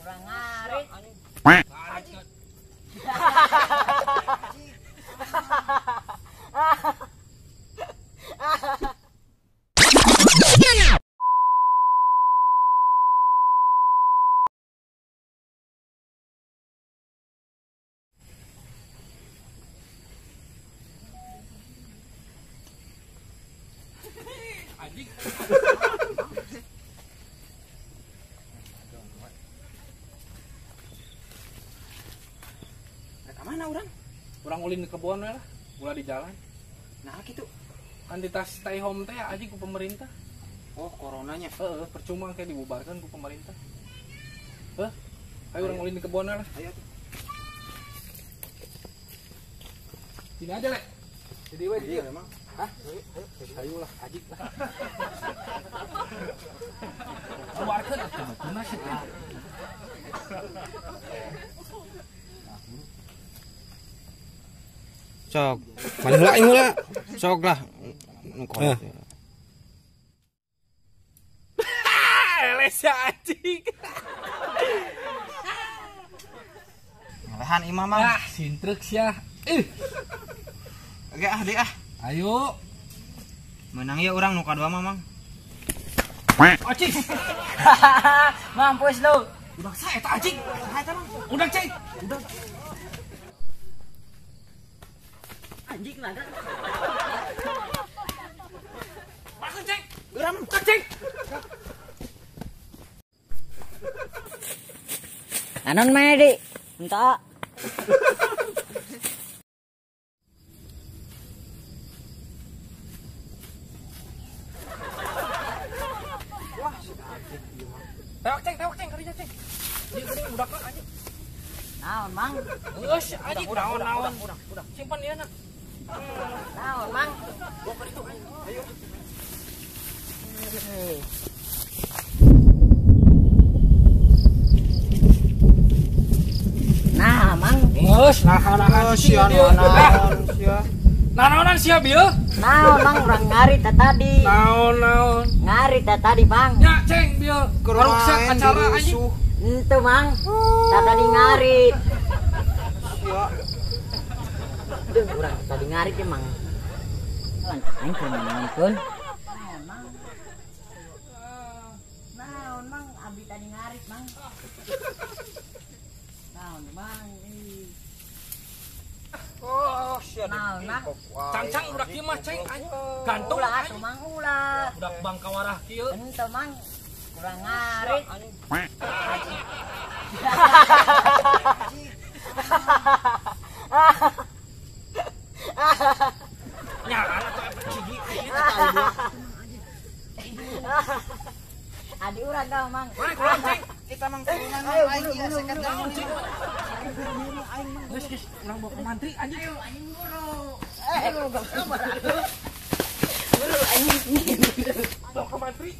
Urang ngarit. Anjing. Rek mana urang? Urang ulin di kebon lah, ulah di jalan. Nah gitu. Kan di tas stay home teh anjing ku pemerintah. Oh, coronanya. Heeh, percuma kayak dibubarkan ku pemerintah. Heh. Ayo urang ulin di kebon lah. Ayo. Sini aja, Le. Jadi we Iya memang. Hah? Ayo lah, ajik lah. Keluarkan atuh bener sih. Sok, mana heula aing heula. Sok lah. Eles ya anjing. Ngelehan imah mah. Ah, sintrek sia. Ih. Oke ah, deui ah. Ayo. Menang ya urang nu kadua mah, Mang. Anjing. Mampus lu. Udah saya eta anjing. Udah, ceng. Udah. Anjing lah. Makan, ceng. Urang ceng. Anon mana, Dik? Entah. Tewak ceng, karinya ceng. Ieu geuning budakna anjing. Naon, Mang? Geus anjing naon-naon. Udah. Simpan ieu na. Naon, Mang? Bawa ka ditu ayo. Ayo. Nah, Mang. Geus, nahan-nahan sia naon sia. Naonan sia bieu? Naon, Mang, urang ngarit teh tadi. Naon-naon. Ngarit teh tadi, Mang. Ya, ceng bieu. Karuksak acara anjing. Henteu, Mang. Tah tadi ngarit. Sia. Duh, urang tadi ngarit ya, Mang. Aing keur nonton. Naon, Mang? Naon, Mang? Abi tadi ngarit, Mang. Naon, Mang? Oh, sia. Naon, Mang? Cangcang budak ieu mah, ceng. Gantung ulah atuh, Mang, ulah. Budak bangkawarah kieu. Henteu, Mang. Kurang ngarit. Nyaran atuh eta cigi. Adi urang dah, Mang. Mari kurang, ceng. Kita mang turunan aing ieu sekat naon, ceng. Geus, geus, urang bawa ke mantri anjing. Ayo anjing buru. Buru anjing. Bawa ke mantri.